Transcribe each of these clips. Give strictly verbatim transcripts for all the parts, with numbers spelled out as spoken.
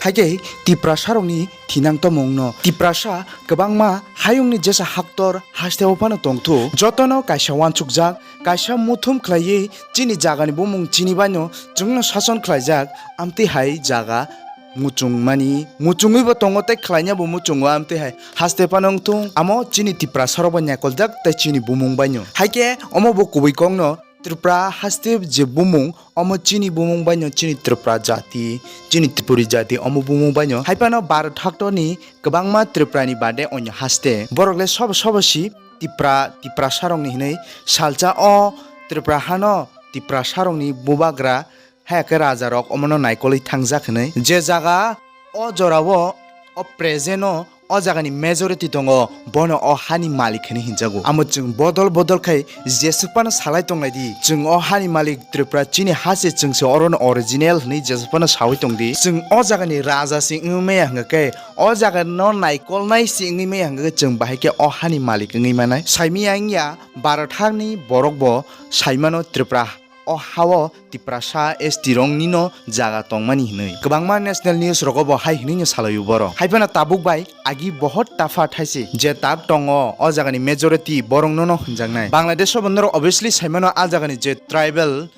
Haikhe Tiprasarokni thinang tomungno Tiprasa kwbangma hayungni jesa haktor hasteo phano tongthu, jotono kaisa uansukjak, kaisa muthum khlaiwi chini jagani bumung chini baino chwngno sason khlaijak, amtwi hai jaga muchungmani, muchungwibo tongo tei khlainabo muchungo, amtwi hai haste phano wngthung, amo chini Tiprasarokbo nyakoljak tei chini bumung baino. Haikhe omobo kubui kokno Tripura haste je bumung, omo chini bumung baino chini Tripura jati, chini Tripuri jati, omo bumung baino. Haiphano Bharat haktorni kwbangma Tripurani bade onyo haste. Borok le sobo sobo si Tipra, Tiprasarokni hinwi salsa o Tripura hano Tiprasarokni bubagra, hai khe rajarok omono naikolwi thangjak hinwi. Je jaga o jorao, o present o, o jagani majority tongo, bono o hani malik hinwi hinjago. Amo chwng bodol bodol khai jeswk phano salai tonglai di. Chwng o hani malik Tripura chini ha se, chwng se orono original hinwi jeswk phano sawi tong di. Chwng o jagani raja se wngwi maya hwnkha khe, o jagano naikolnai se wngwi maya hwnkha khe, chwng bahai khe o hani malik wngwi manai. Saimaya wngya, Bharat hakni borok bo saimano Tripura o hao Tiprasa S T roknino jaga tongmani hinwi. Kwbangma national news rogo bo hai hinwino salaio borok. Haiphano tabuk bai agi bohot tafa thaise je tak tongo, o jagani majority borokno no hwnjaknai. Bangladesh o bo norok obviously saimano, a jagani je tribal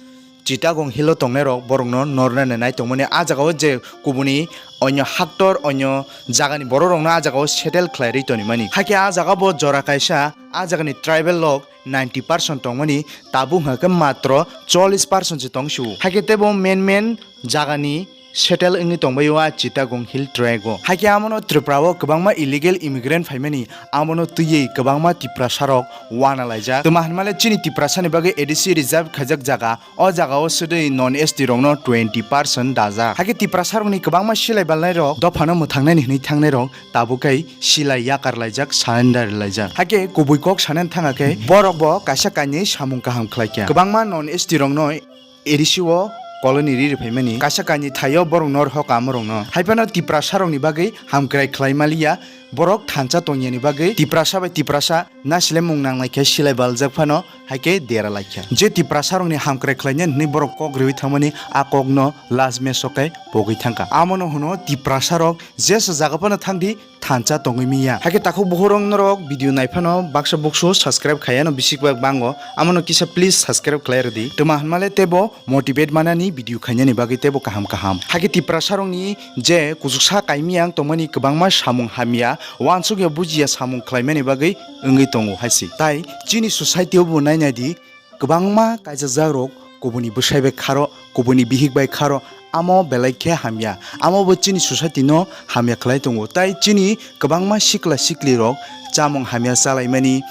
Chittagong Hill o tongnairok borokno nornani nai tongmani, a jagao je kubuni onyo haktor, onyo jagani bororokno a jagao settle khlairwi tonimani. Hakhe a jaga bo jora kaisa, a jagani tribal rok ninety percent tongmani, tabuk hwnkha khe matro chollish percent se tongsu. Hakhe teibo main main jagani settle wngwi tongbaio a Chittagong Hill Tract o. Hakhe amono Tripura o kwbangma illegal immigrant phaimani, amono twiwi kwbangma Tiprasarok wana laijak. Twma hwnmale chini Tiprasani bagwi A D C reserve khaijak jaga, o jagao swdwi non S T rokno twenty percent dajak. Hakhe Tiprasarokni kwbangma silai balnairok dophano mwthangnani hwnwi thangnairok tabuk khai silai yakar laijak, surrender laijak. Hakhe kubui kok sanani thangkha khe borok bo kaisa kainwi samung kaham khlaikha. Kwbangma non S T rokno A D C o colony riri phaimani, kaisa kainwi thaio borok nor hok amorokno. Haiphano Tiprasarokni bagwi hamkrai khlai maliya, borok thansa tongyani bagwi Tiprasa bai Tiprasa nasilai mung nanglai khe silai baljak phano, hai khe dera lai kha. Je Tiprasarokni hamkrai khlainani hwnwi borok kok riwi thangmani, a kokno last match o khe pogwi thangkha. Amono hwno Tiprasarok jesa jaga phano thangdi, thansa tongwi miya. Hakhe takhuk bukhurok norok video naiphano baksa buksu subscribe khaiyano bisik bak bango, amono kisa please subscribe khlai rwdi. Twma hwnmale teibo motivate manani video khainani bagwi teibo kaham kaham. Hakhe Tiprasarokni je kuchuksa kaimiyang tongmani kwbangma samung hamya, uansukya bujiya samung khlaimani bagwi wngwi tongo hai se. Tai chini society o bo nainai di, kwbangma kaijak jakrok kubuni bwsai bai kharo, kubuni bihik bai kharo, amo belai khe hamya. Amo bo chini society no hamya khlai tongo. Tai chini kwbangma sikla sikli rok chamung hamya chalaimani,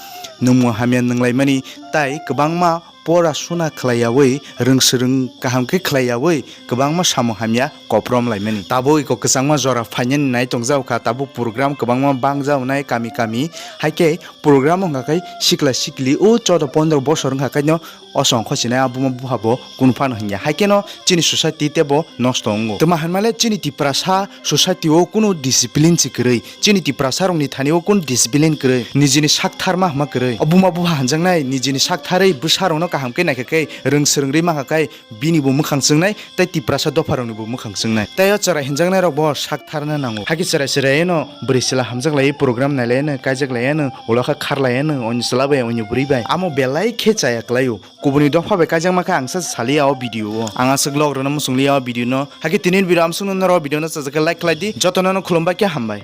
nwngmung hamya nwnglaimani, tai kwbangma pora suna khlaiyawi, rwng swrwng kaham khe khlaiyawi, kwbangma samung hamya koprom laimani. Tabuk iko kwchangma jora phainani nai tongjak kha, tabuk program kwbangma bangjaonai kami kami, hai khe program wngkha khe sikla sikli o choudo pondro bosor wngkha khe no o song khosinai a buma bupha bo kunu phano hwnya, hai kheno chini society teibo nosto wngo. Twma hwnmale chini Tiprasa society o kunu discipline se kwrwi, chini Tiprasa rokni thani o kunu discipline kwrwi, nijini sak tharma hwnma kwrwi. O buma bupha hwnjaknai nijini sak tharwi bwsa rokno kaham khe naikha khe rwng swrwng rwi mankha khe bini bo mwkhang chwngnai tei Tiprasa dopha rokni bo mwkhang chwngnai. Tei o chwrai hwnjaknai rok bo sak tharna nango. Hakhe chwrai chwrai eno bwrwi chwla hamjak lai program nai lai eno kaijak lai eno ulo khe khar lai eno onyo chwla bai onyo bwrwi bai. Amo belai khe chaya kwlai o. Kubuni dopha bai kaijakma khe ang sa saliya o video o. Ang aswk log rwna muchung liya o video no. Hakhe tini video amsukno norok video no chajak khe like khlai di. Jotono no khulumbai khe hambai.